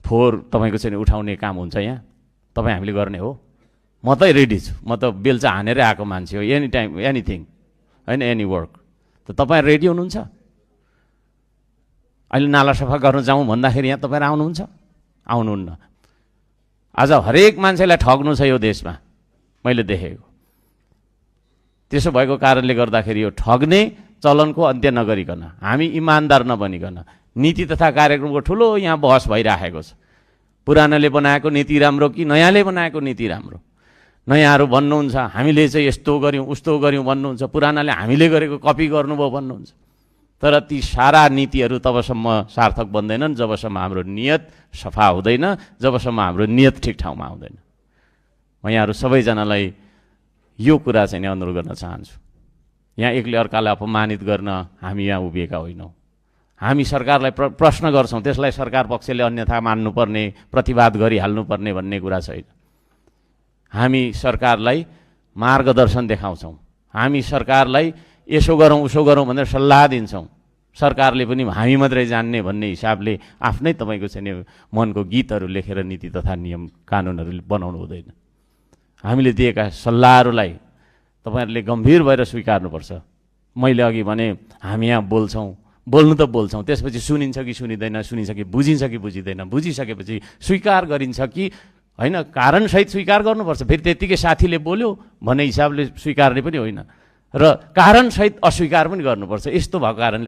फोहोर तपाईँको चाहिँ उठाउने काम हुन्छ यहाँ, तपाईँ हामीले गर्ने हो? म त रेडी छु, म त बेलचा हानेरै आएको मान्छे हो, एनी टाइम एनिथिङ होइन, एनी वर्क। त तपाईँ रेडी हुनुहुन्छ? अहिले नाला सफा गर्न जाउँ भन्दाखेरि यहाँ तपाईँहरू आउनुहुन्छ? आउनुहुन्न। आज हरेक मान्छेलाई ठग्नु छ यो देशमा, मैले देखेको। त्यसो भएको कारणले गर्दाखेरि यो ठग्ने चलनको अन्त्य नगरिकन, हामी इमान्दार नबनिकन नीति तथा कार्यक्रमको ठुलो यहाँ बहस भइराखेको छ। पुरानाले बनाएको नीति राम्रो कि नयाँले बनाएको नीति राम्रो? नयाँहरू भन्नुहुन्छ हामीले चाहिँ यस्तो गऱ्यौँ उस्तो गऱ्यौँ भन्नुहुन्छ, पुरानाले हामीले गरेको कपी गर्नुभयो भन्नुहुन्छ। तर ती सारा नीतिहरू तबसम्म सार्थक बन्दैनन् जबसम्म हाम्रो नियत सफा हुँदैन, जबसम्म हाम्रो नियत ठिक ठाउँमा आउँदैन। म यहाँहरू सबैजनालाई यो कुरा चाहिँ नि अनुरोध गर्न चाहन्छु, यहाँ एकले अर्कालाई अपमानित गर्न हामी यहाँ उभिएका होइनौँ। हामी सरकारलाई प्रश्न गर्छौँ, त्यसलाई सरकार पक्षले अन्यथा मान्नुपर्ने, प्रतिवाद गरिहाल्नुपर्ने भन्ने कुरा छैन। हामी सरकारलाई मार्गदर्शन देखाउँछौँ, हामी सरकारलाई यसो गरौँ उसो गरौँ भनेर सल्लाह दिन्छौँ। सरकारले पनि हामी मात्रै जान्ने भन्ने हिसाबले आफ्नै तपाईँको चाहिँ मनको गीतहरू लेखेर नीति तथा नियम कानुनहरू बनाउनु हुँदैन। हामीले दिएका सल्लाहहरूलाई तपाईँहरूले गम्भीर भएर स्वीकार्नुपर्छ। मैले अघि भने हामी यहाँ बोल्छौँ, बोल्नु त बोल्छौँ, त्यसपछि सुनिन्छ कि सुनिँदैन, सुनिन्छ कि बुझिन्छ कि बुझिँदैन, बुझिसकेपछि स्वीकार गरिन्छ कि होइन, कारणसहित स्वीकार गर्नुपर्छ। फेरि त्यत्तिकै साथीले बोल्यो भन्ने हिसाबले स्वीकार्ने पनि होइन, र कारणसहित अस्वीकार पनि गर्नुपर्छ। यस्तो भएको कारणले